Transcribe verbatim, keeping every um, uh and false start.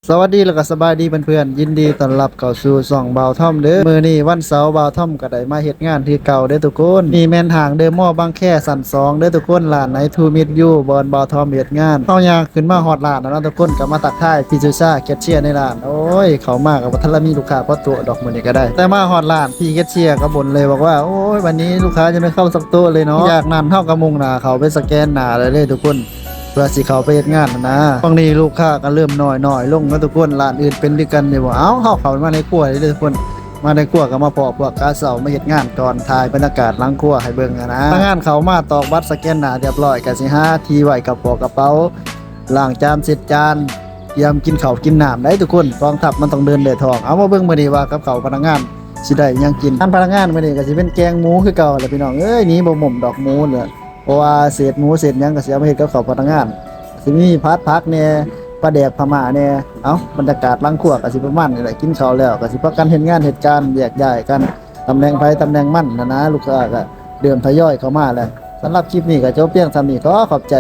สวัสดีแล้วก็สบายดีเพื่อนๆ ยินดีต้อนรับเข้าสู่ช่องบ่าวทอมเด้อ มื้อนี้วันเสาร์บ่าวทอมก็ได้มาเฮ็ดงานคือเก่าเด้อทุกคน นี่แม่นห้างเดอะมอลล์บางแคชั้นสองเด้อทุกคน ร้านไหนทูมิตรยู บ่อนบ่าวทอมเฮ็ดงาน เฮาย่างขึ้นมาฮอดร้านแล้วเนาะทุกคน ก็มาทักทายพี่สุชาแคชเชียร์ในร้าน โอ้ย เข้ามาก็บ่ทันละมีลูกค้าพอโต๊ะดอกมื้อนี้ก็ได้ แต่มาฮอดร้านพี่แคชเชียร์ก็บ่นเลยบอกว่า โอ้ย วันนี้ลูกค้ายังไม่เข้าสักโต๊ะเลยเนาะ จากนั้นเฮาก็มุ่งหน้าเข้าไปสแกนหน้าเลยเด้อทุกคน เพื่อสิเข้าไปเฮ็ดงานหั้นนะ บางทีลูกค้าก็เริ่มน้อยๆลงเนาะทุกคน ร้านอื่นเป็นคือกันอยู่บ่ เอ้า เฮาเข้ามาในครัวเลยเด้อทุกคน มาในครัวก็มาพ้อพวกกาเซ้ามาเฮ็ดงานก่อน ถ่ายบรรยากาศหลังครัวให้เบิ่งหั้นนะ พนักงานเข้ามาตอกบัตรสแกนหน้าเรียบร้อย ก็สิหาที่ไว้กระเป๋ากระเป๋า ล้างจานเช็ดจาน เตรียมกินข้าวกินน้ำได้ทุกคน กองทัพมันต้องเดินด้วยท้อง เอามาเบิ่งมื้อนี้ว่ากับข้าวพนักงานสิได้หยังกิน อาหารพนักงานมื้อนี้ก็สิเป็นแกงหมูคือเก่าแหละพี่น้องเอ้ย หนีบ่หม่มดอกหมูเนี่ย เพราะว่าเศษหมูเศษหยังก็สิเอามาเฮ็ดกับข้าวพนักงาน สิมีผัดผักแหน่ ปลาแดกพม่าแหน่ เอ้า บรรยากาศหลังครัวก็สิประมาณนี้แหละ กินข้าวแล้วก็สิพากันเฮ็ดงานเฮ็ดการ แยกย้ายกัน ตำแหน่งไผตำแหน่งมันหั้นนะ ลูกค้าก็เริ่มทยอยเข้ามาแล้ว สำหรับคลิปนี้ก็จบเพียงเท่านี้ ขอขอบใจ